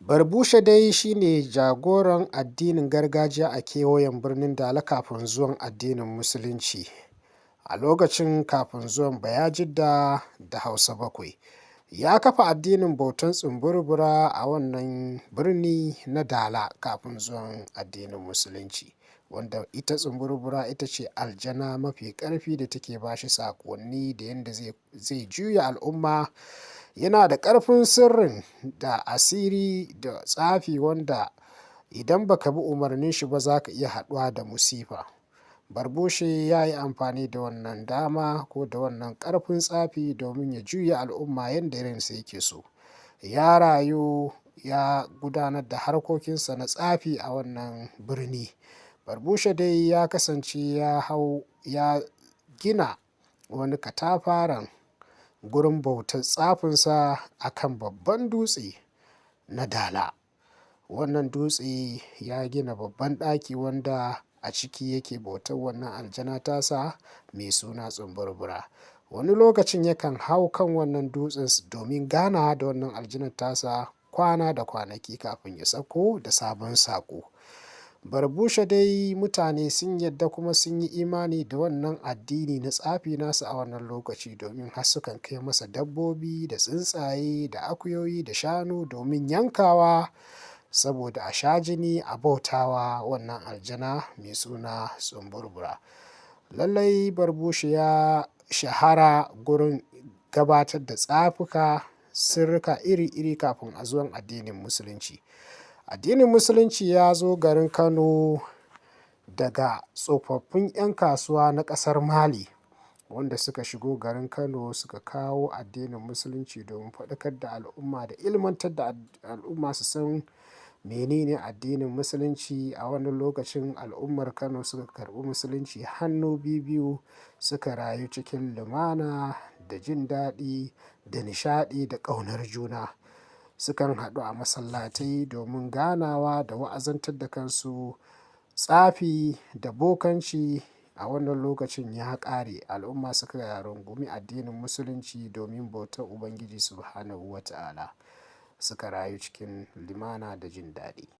Barbushe dai shi ne jagoran addinin gargajiya a kewayen birnin Dala kafin zuwan addinin Musulunci. A lokacin kafin zuwan Bayajidda da Hausa Bakwai. Ya kafa addinin bautan tsumburbura a wannan birni na Dala kafin zuwan addinin Musulunci. Wanda ita tsumburbura ita ce aljana mafi ƙarfi da take ba shi saƙonni da yadda zai juya al'umma. Yana da ƙarfin sirrin da asiri da tsafi wanda idan baka bi umarnin shi ba za ka iya haɗuwa da musifa. Barbushe ya yi amfani da wannan dama ko da wannan ƙarfin tsafi domin ya juya al'umma yadda ransa yake so. Ya rayu ya gudanar da harkokinsa na tsafi a wannan birni. Barbushe dai ya kasance ya hau ya gina wani katafaren gurin bautar tsafinsa a kan babban dutse na Dala. Wannan dutse ya gina babban ɗaki wanda a ciki yake bautar wannan aljana tasa mai suna tsumburbura. Wani lokacin yakan hau kan wannan dutsen domin ganawa da wannan aljanar tasa kwana da kwanaki kafin ya sauko da sabon saƙo. Barbushe dai mutane sun yadda kuma sun yi imani da wannan addini na tsafi nasa a wannan lokaci domin har sukan kai masa dabbobi da tsuntsaye da akuyoyi da shanu domin yankawa saboda a sha jini a bautawa wannan aljana mai suna tsumburbura. Lallai Barbushe ya shahara gurin gabatar da tsafuka, sirrika iri-iri kafin a zuwan addinin Musulunci. Addinin Musulunci ya zo garin Kano daga tsofaffin 'yan kasuwa na ƙasar Mali wanda suka shigo garin Kano suka kawo addinin Musulunci domin faɗakar da al'umma da ilmantar da al'umma su san menene addinin Musulunci. A wannan lokacin al'ummar Kano suka karɓi Musulunci hannu biyu-biyu, suka rayu cikin lumana da jin daɗi da nishaɗi da ƙaunar juna. Sukan haɗu a masallatai domin ganawa da wa'azantar da kansu. Tsafi da bokanci a wannan lokacin ya ƙare. Al'umma suka rungumi addinin Musulunci domin bautar Ubangiji Subhanahu wa Ta'ala. Suka rayu cikin lumana da jin daɗi.